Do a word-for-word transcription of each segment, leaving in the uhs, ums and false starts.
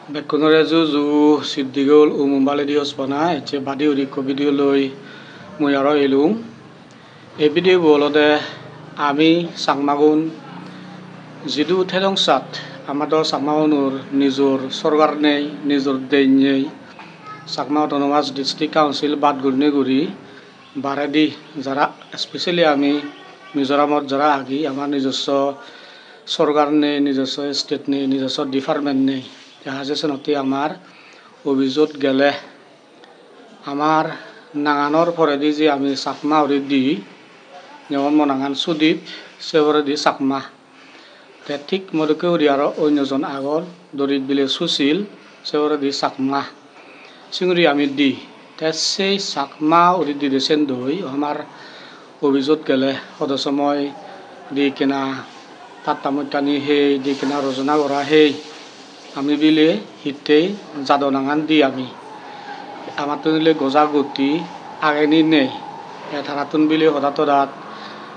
Bekkunore juju, siddigol umum baledi hospana, ecche badi guri ekko video loi mui aro elung. Ei video bo olode ami Chakmagun jidu thedong sat, amado Chakmagunor nijor sorkar nei, nijor dej nei, Chakma Autonomous District Council bad gurinei guri baredi jara, especially ami Mizoramot jara agi, amar nijosso sorkar nei, nijosso state nei, nijosso department nei. Te haje senotte amar office-ot gele amar nanganor poredi je ami Chakma guri di, jemon mo nangan Sudip, se poredi Chakma. Te thik mo dokke guri aro onyo jon agon, Dorit bile Susil, se poredi Chakma. Singuri ami di. Te sei Chakma guri dide sendoi amar office-ot gele hodo somoi di ekkena tatta mottani hei, di ekkena rojona gora hei. Ami bile hittei jado nangan di ami. Amattun bile goja guti age ni nei. E tarattun bile hodat hodat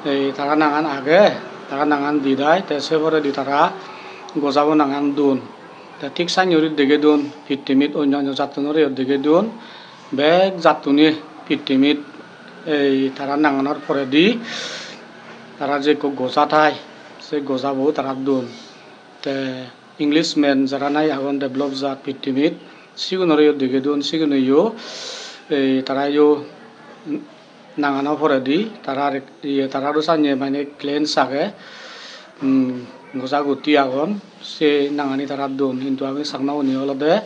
ei tara nangan age, tara nangan di dai, te se poredi tara gojabo nangan don. Te thik sanne guri dege don, pittimit onyo onyo jattunoreyo dege don. Bek jattune pittimit ei tara nanganor poredi tara je ekko goja thai, se gojabo tara don. Te Englishman jara nahi agon develop jat pittimit, sigunoreyo dege don, sigunoreyo ei tarayo nangano poredi tara iye, tararo sanye mane clans age, um, goja guti agon, se nangani tara don. Hintu ami Chakmagune olode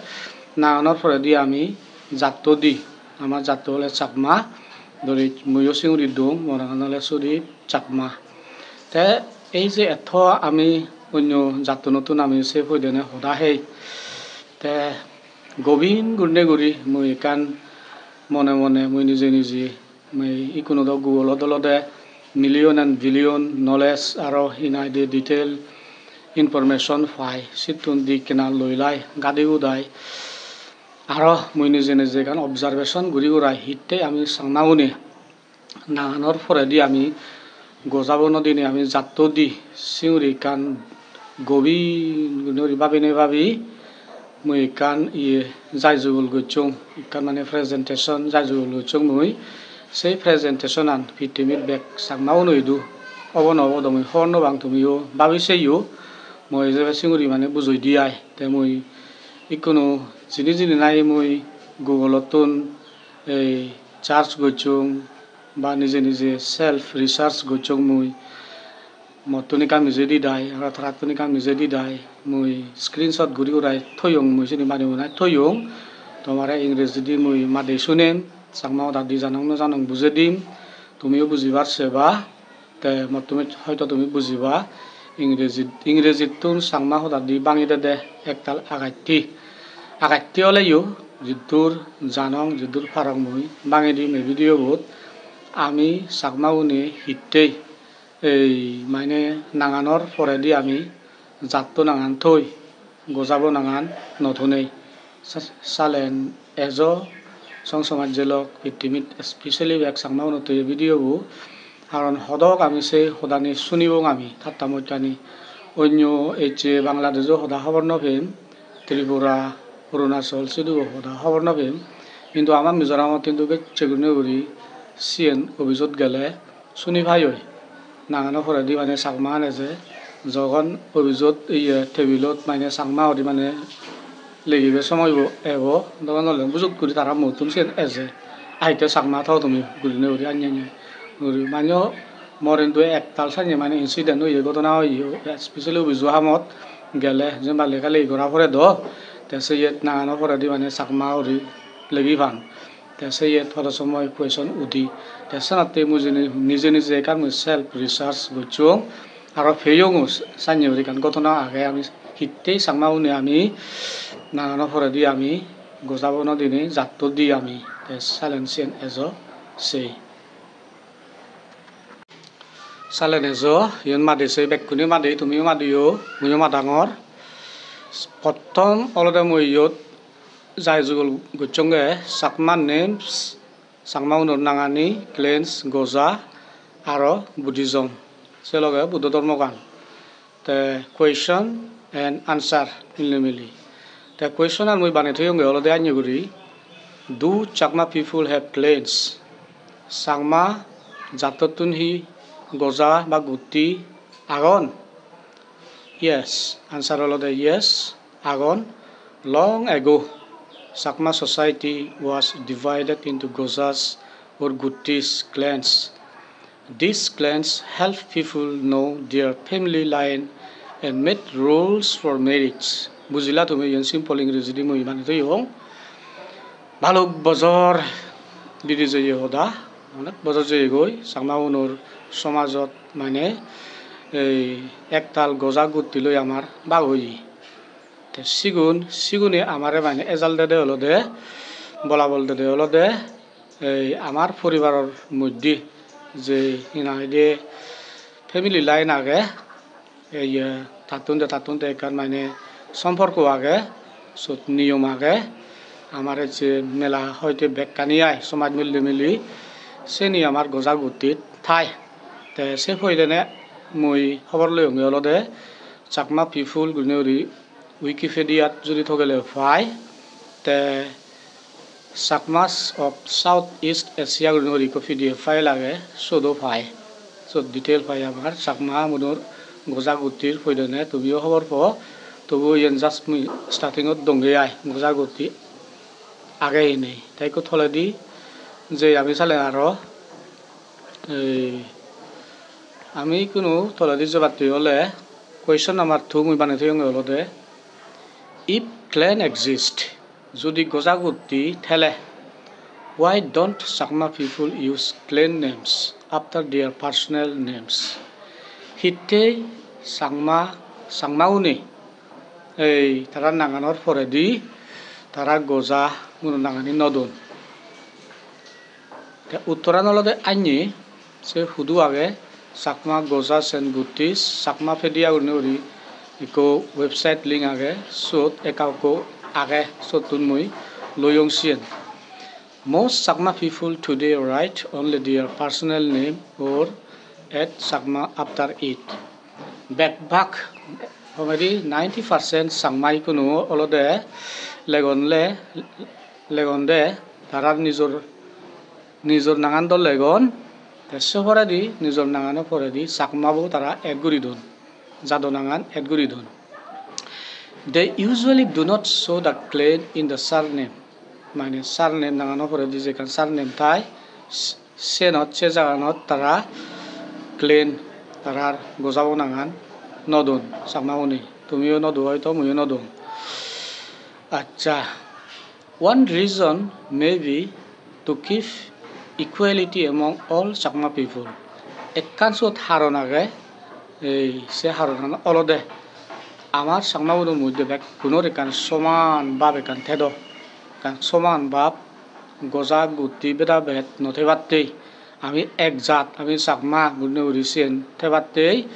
nanganor poredi ami jatto di, ama jatto ole Chakma, dori muiyo singuri dong, mo nangan ole Sudip Chakma. Te ei je etto ami onyo jattunottun ami se poidene hoda hei. Te gobin gurine guri mui ekkan mone mone mui nije nije mui ikkunu do Google-ot olode million and billion knowledge aro hinai de detail information pai, sittun di ekkena loi lai gadi gudai. Aro mui nije nije ekkan observation guri gurai hittei ami Changmagune nanganor poredi ami gojabo no dinei ami jatto di, singuri ekkan gobin guri babinei babi mui ekkan iye jai jugul gossong, ekkan mane presentation jai jugul gossong mui. Sei presentation-an pittimit bek Changmaguno idu obo no obo do mui hobor no pang, tumiyo babi seyo, mui ejebe singuri mane bujoi di ai. Te mui ikkunu jini jini nahi mui Google-ottun ei search gossong ba nije nije self research gossong mui. Mottun ekka mije di dai, aro tarattun ekka mije di dai. Mui screenshot guri gurai toyong, mui sini madi gunai toyong. Tomare Ingrejidi mui madi sunem, Changma hodadi janong no janong bujei dim. Tumiyo bujibar seba, te mottun hoito tumi bujiba. Ingreji, Ingrejittun Changma hodadi bangi dede ektal agatti. Agatti oleyo jiddur janong, jiddur parong mui bangi dim ei video bot. Ami Changmagune hittei ei mane nanganor poredi ami jatto nangan thoi, gojabo nangan no thonei. Sa-, salen ejo song somajje lok pittimit, especially bek Changmagunot toye video bo. Karon hodok ami se hodani sunibong ami, tatta mottani. Onyo ecche Bangladejo hoda hobor no pem, Tripura, Arunachal sidugo hoda hobor no pem. Hintu ama Mizoramot hintu gecche gurine guri siyen office-ot gele suni pai oi. Nangano poredi mane Changma ane je jogon office-ot iye table-ot mane Changma guri mane legibe somoibo ebo, dogan dole bujot guri tara muottun siyen eje. Ahitte Changma tho tumi gurine guri anye anye guri mane mor hintu ektal sanye mane incident oye, ghotona oye, especially office-o hamot gele jemba lega legi gora pore do, te seyet nangano poredi mane Changma guri legi pan. Te seyet hodo somoy question udi. Te senotte mui jeni-, nije nije ekkan mui self research gossong. Aro peyongo sanye guri ekkan ghotona age, ami hittei Changmagune ami nangano poredi ami gojabo no dinei jatto di ami. Te salen siyen ejo sei. Salen ejo, iyen madi sei, bekkune madi, tumiyo madiyo, muiyo madangor. Pottom olode mui iyot jai jugol gossonge Chakma names, Changmagunor nangani, clans, goja, aro Buddhism, se loge Buddho dhormogan. Te question and answer milimili. Te question an mui banei thoyonge olode anye guri, "Do Chakma people have clans?" Chakma jattottun hi goja ba gutti agon? Yes, answer olode yes, agon. Long ago, Chakma society was divided into gojas or guttis, clans. These clans help people know their family line and made rules for marriage. Bujila tumi, iyen simple Engrejidi mui banei toyong. Balok bojor bidi jeye hoda, onek bojor jeyegoi, Chakmaunor somajot mane ei ektal goja gutti loi amar bag oye. Te sigun, sigune amare mane ejal dede olode, bolabol dede olode, ei amar poribaror moddhe je hi nang hoide family line age, ei, eh, tattun te, tattun te ekkan mane somporko age, sot niyom age, amar ecche mela hoite bekkani ai somaj mili mili, seni amar goja guttit thai. Te se poidene mui hobor loyonge olode Chakma people gurinei guri Wikipedia-t judi togele pai, te Chakmas of South East Asia gurinei guri ekko P D F file age, siyot o pai. Siyot detail pai amar Chakma munor goja guttir poidene, tumiyo hobor po. Tobu iyen just mui starting-ot donge ai, goja gutti age hinei. Te ekko toledi jei ami sale aro, ei, ami ikkunu toledi jebatte ole question number two mui banei toyonge olode, "If clan exist, judi goja gutti thele, why don't Chakma people use clan names after their personal names?" Hittei Chakma, Chakmaune ei tara nanganor poredi tara goja guno nangani no don? Te uttoran olode anye, se hudu age, Chakma Gojas and Guttis, Chakmapedia gurinei guri ekko website link age, siyot ekka ekko age, siyottun mui loyong siyen. Most Chakma people today write only their personal name or add Chakma after it. Bek bak, homedi ninety percent Chakma ikkunu olode legonle, legonde tara nijor, nijor nangan do legon, te se poredi nijor nangano poredi Chakmabo tara add guri don, jado nangan add guri don. They usually do not show the clan in the surname. Mane surname nangano poredi je ekkan surname thai, s-, siyenot, se jaganot tara clan, tarar gojabo nangan no don Chakmagune. Tumiyo no do hoito, muiyo no dong. Accha, one reason may be to keep equality among all Chakma people. Ekkan siyot haron age, ei se haronan olode amar Chakmagunor moddhe bekkunor ekkan soman bab ekkan thedo, ekkan soman bab, goja gutti beda bed no thebatte, ami ek jat, ami Chakma gurinei guri siyen thebatte,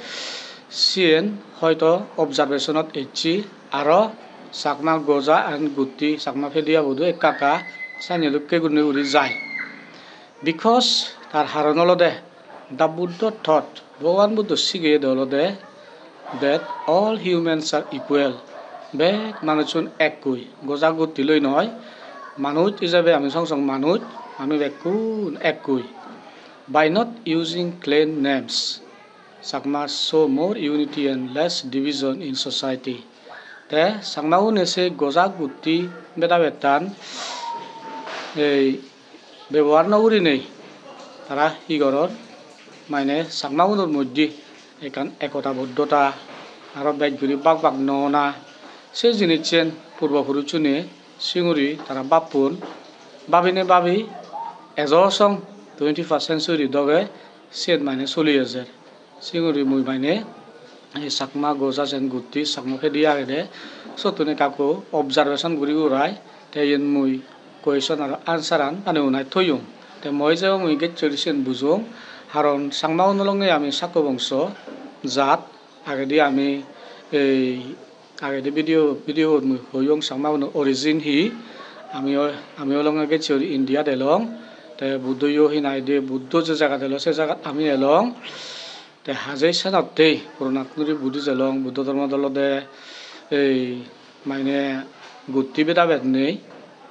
siyen hoito observation-ot ecche, aro Chakma goja and gutti, Chakmapedia bodo ekka ekka sanye dokke gurinei guri jai. Because tar haron olode the Buddha taught, Bhogoban Buddho sigeyede olode that all humans are equal. Bek manuchun ekkui, goja gutti loi noi. Manuj ijebe ami song song manuj, ami bekkun ekkui. By not using clan names, Chakma show more unity and less division in society. Te Chakmagune se goja gutti beda bettan ei bebohar no gurinei tara hi goron, mane Chakmagunor moddhe ekkan ekota boddota, aro bej guri bak bak no ona, se jinissen purbo puruchune singuri tara bappon, babine babi ejo song twenty-first century doge siyen mane soli ejer. Singuri mui mane ei Chakma goja sen gutti Chakmapedia agede, siyottun ekka ekko observation guri gurai, te iyen mui question aro answer an banei unai thoyong. Te mui je mui gecchori siyen bujong, haron Chakmagun olonge ami sakko bongso jat, agedi ami ei agedi video, video-t mui hoyong Chakmagunor origin hi. Ami o-, ami olonge gecchori India-t elong, te Buddho yo hi nang hoide, Buddho je jagat elo se jagat ami elong. Te haje senottei purona guri Buddhist elong, Buddho dhormot olode ei mane gutti bhedabhed nei,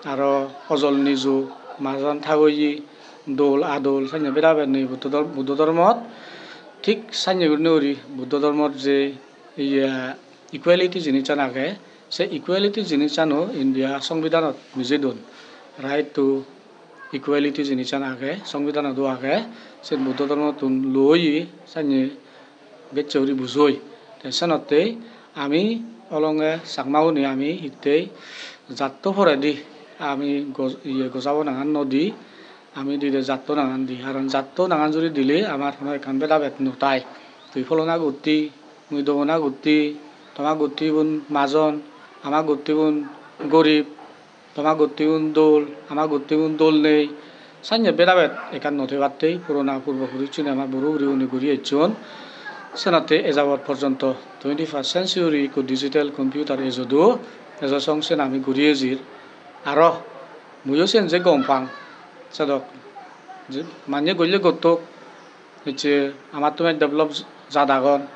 aro ojol nijo, majon tagoye, dol adol, sanye bhedabhed nei Buddho dhor-, Buddho dhormot. Thik sanye gurinei guri Buddho dhormot je iye equality jinissan age, se equality jinissano India Songbidanot mije don. Right to equality jinissan age, Songbidanot o age, sen Buddho dhormottun loi sanye gecche guri bujoi. Te senottei ami olonge Chakmagune ami hittei jatto poredi ami goj-, iye gojabo nangan no di, ami dide jatto nangan di. Karon jatto nangan judi dile amar hono ekkan bhedabhed no thai. Tui pholona gutti, mui dogona gutti, toma guttigun majon, ama guttigun gorib, toma guttigun dol, ama guttigun dol nei. Sanye bhedabhed ekkan no thebattei purona purbo purussune ama buro burigune guri ecchon. Senottei ejabot porjonto twenty-first century ikko digital computer ejodo, ejo song sen ami guri ejir. Aro muiyo sen je gom pang, sedok je manye golle gottok, ecche amattun bej develop jat agon,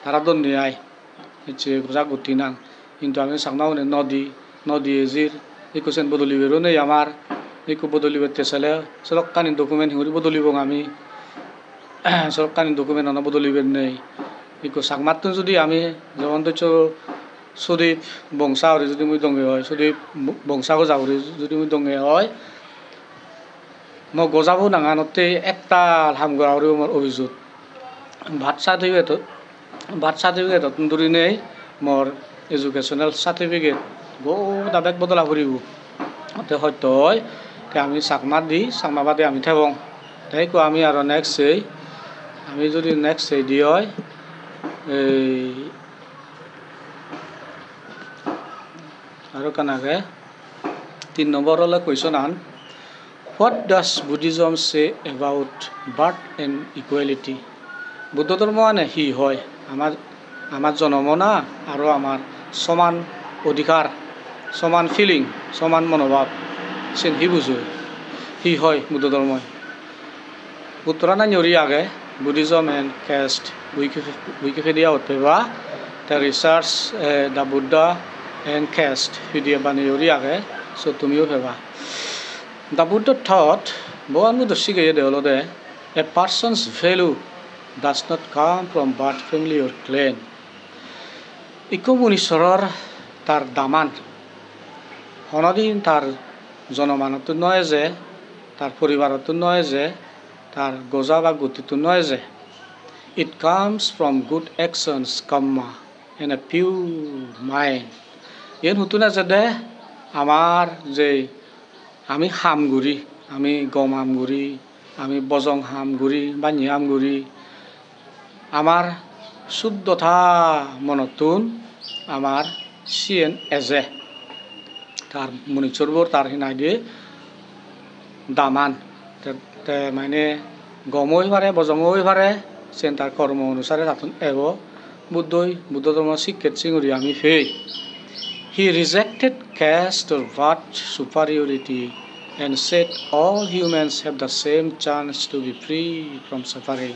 tara donni ai, ecche goja gutti nang. Hintu ami Chakmagune no di, no di ejir. Ikko sen bodoliberun nei amar, ikko bodolibatte sele sedokkani document hi guri bodolibong ami. Sedokkani document hono bodoliber nei. Ikko Chakmattun judi ami jemon doccho Sudip Bongsa guri judi mui donge oi, Sudip Bongsa goja guri judi mui donge oi, mo gojabo nanganotte ektal ham gora puribo mor office-ot. Birth certificate, birth certificate-ottun dhurinei mor educational certificate goda bek bodola puribo. Te hoito oi, te ami Chakma di, Chakma bade ami thebong. Te ikko ami aro next sei, ami judi next sei di oi, ei aro ekkan age, tin nombor ole question an, "What does Buddhism say about birth and equality?" Buddho dhormo ane hi hoi? Amar, amar jonomo na aro amar soman odhikar, soman feeling, soman monobhab, sen hi bujoi? Hi hoi Buddho dhormoi? Uttoran ani uri age, Buddhism and Caste, Wikif-, Wikipedia-ot peba, te research, eh, The Buddha and Caste, P D F baneye uri age, so tumiyo peba. The Buddha taught, Bhogoban Buddho sigeyede olode, a person's value does not come from birth, family or clan. Ikko munisoror tar daman honodin tar jonomanottun no eje, tar poribarottun no eje, tar goja ba guttittun no eje. It comes from good actions, kamma, and a pure mind. Iyen huttun ejede? Amar je ami ham guri, ami gom ham guri, ami bojong ham guri, banney ham guri, amar suddhota monottun amar siyen eje. Tar munisorbor tar hi nang hoide daman. Te, te mane gom oi pare, bojong oi pare, siyen tar kormo onusare tattun ebo. Buddhoi, Buddho dhormo sikket singuri ami pei. He rejected caste or birth superiority and said all humans have the same chance to be free from suffering.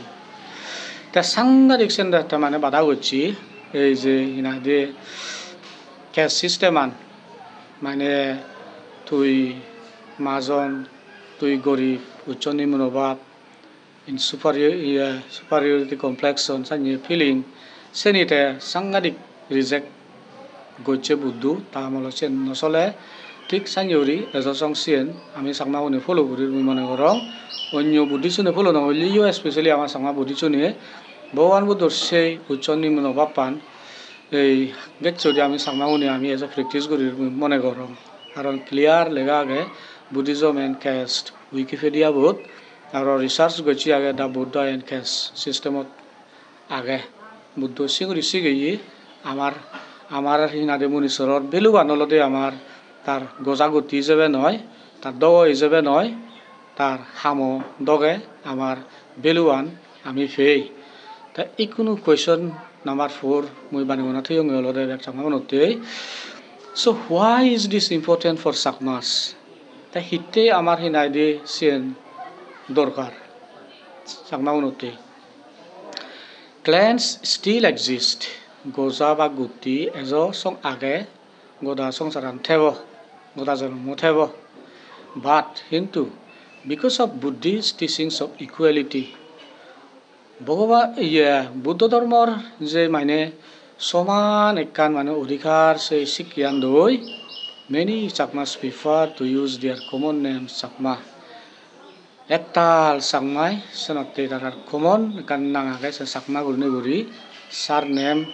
Te sangadik sen te mane bada gocche ei je hi nang hoide caste system an, mane tui majon, tui gorib, uccho nimno bhab, in superior-, iye, superiority complex on sanye feeling, seni te sangadik reject gocche Buddho, ta amolot siyen no sole. Thik sanye guri ejo song siyen ami Chakmagune follow gurir mui mone gorong. Onyo Buddhist-une follow no golle yo, especially ama Chakma Buddhist-une Bhogoban Buddhor sei uccho nimno bhappan ei gecche guri ami Chakmagune ami ejo practice gurir mui mone gorong. Karon clear lega age Buddhism and Caste Wikipedia bot, aro research gocche age The Buddha and Caste system-ot age. Buddho singuri sigeye amar, amar hi nang hoide munisoror value-an olode amar tar goja gutti ijebe noi, tar dogo ijebe noi, tar hamo doge amar value-an ami pei. Te ikkunu question number four mui baneguna thoyonge olode bek Chakma unottei. So why is this important for Chakmas? Te hittei amar hi nang hoide siyen dorkar Chakma unottei? Clans still exist. Goja ba gutti ejo song age. goda songsaran thebo, goda jonommo thebo. But hintu because of Buddhist teachings of equality, Bhogoban, iye, Buddho dhormor je mane soman ekkan mane odhikar se sikkeyan doi, many Chakmas prefer to use their common name Chakma. Ektal Chakmai senotte tarar common ekkan nang age, se Chakma gurinei guri surname,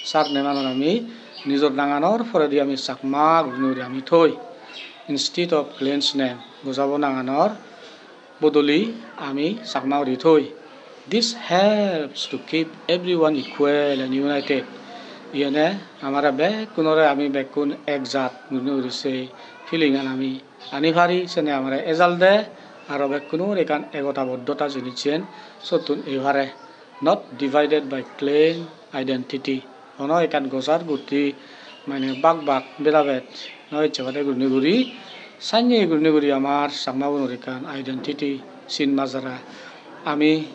surname anor ami nijor nanganor poredi ami Chakma gurinei guri ami thoi. Instead of clan name, gojabo nanganor bodoli ami Chakma guri thoi. This helps to keep everyone equal and united. Iyene amare bekkunore ami bekkun ek jat gurinei guri se feeling an ami ani pari, sene amare ejal de, aro bekkunor ekkan egotaboddhota jinissan sottun ei pare, not divided by clan identity. Hono ekkan gojar gutti mane bak bak bhedabhed no ecche bade gurinei guri, sannye gurinei guri amar Chakmagunor ekkan identity, sin majara. Ami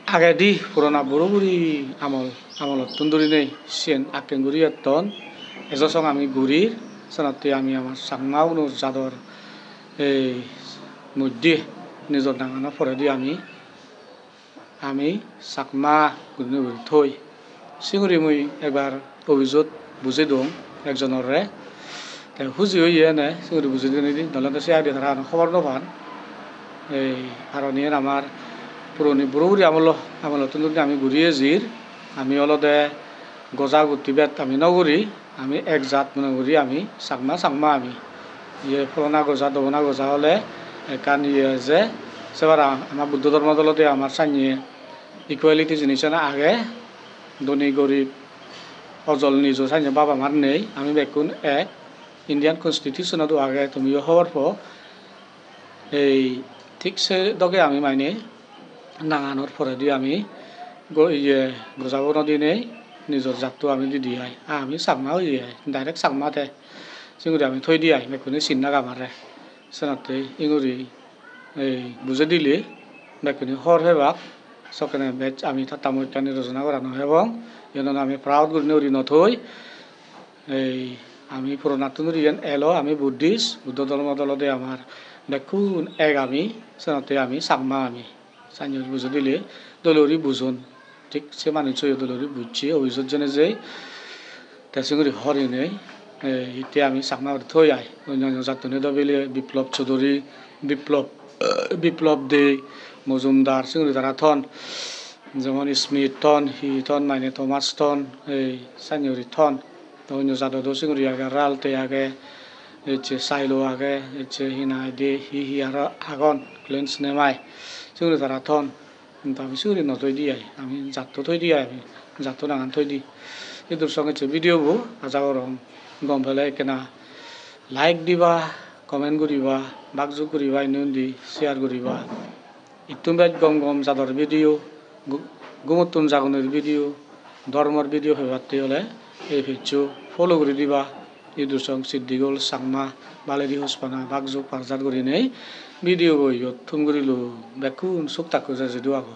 agedi purona buro buri amol, amolottun dhurinei siyen akken guri etton, ejo song ami gurir, senotte ami amar Chakmagunor jador ei moddhe nijor nangano poredi ami, ami Chakma gurinei guri thoi. Singuri mui ekbar office-ot bujei dong ekjonorey. Te huji oye ene singuri bujei dinei di, nole do se agedi tara hobor no pan. Ei karon iyen amar puroni buro buri amollo, amolottun dhuri ami guri ejir. Ami olode goja gutti bhet ami no guri, ami ek jat mone guri ami Chakma, Chakma ami. Iye purona goja, dobona goja ole ekkan iye je, se para ama Buddho dhormot olode amar sannye equality jinissan age, dhoni gorib, ojol nijo sannye bab amar nei, ami bekkun ek. Indian Constitution-ot o age, tumiyo hobor po. Ei thik se doge ami mane nanganor poredi ami go-, iye gojabo no dinei nijor jatto ami didi ai. Ami Chakma oye ai, direct Chakma te. Singuri ami thoi di ai, bekkune sin naga amare. Senotte inguri ei bujei dile bekkune hobor pebak. Sokkene bej ami tatta mottani rojona gora no hebong. Iyen ami proud gurinei uri no thoi. Ei ami puronattun dhuri iyen elo, ami Buddhist, Buddho dhormot olode amar bekkun ek ami, senotte ami Chakma ami. Sannye bujei dile dole guri bujon. Thik se manuccho yo dole guri bujje, office-ot jeinei jei. Te singuri horinei, eh, hitte ami Chakma guri thoi ai. Onyo onyo jattune do bile Biplop Choudhury, Biplop, Biplop Dey, Mojumdar, singuri tara thon. Jemon Smith thon, hi thon, mane Thomas thon, ei sannye guri thon. Te onyo jadot do singuri age, Ralte age, ecche Sailo age, ecche hi nang hoide, hi hi aro agon, clan name ai. Singuri tara thon. Hintu ami singuri no thoi di ai, ami jatto thoi di ai, ami jatto nangan thoi di. Idur song ecche video bo, aja gorong gom pele ekkena like diba, comment guriba, bak juk guriba, indi undi share guriba. Ittun bej gom gom jador video, gu-, gumottun jagonor video, dhormor video pebatte ole ei page-o follow guri diba. Idu song Siddigol Changma baledi hospana bak juk parjar gurinei video bo iyot thum gurilo. Bekkun suk takko, jai judu ago.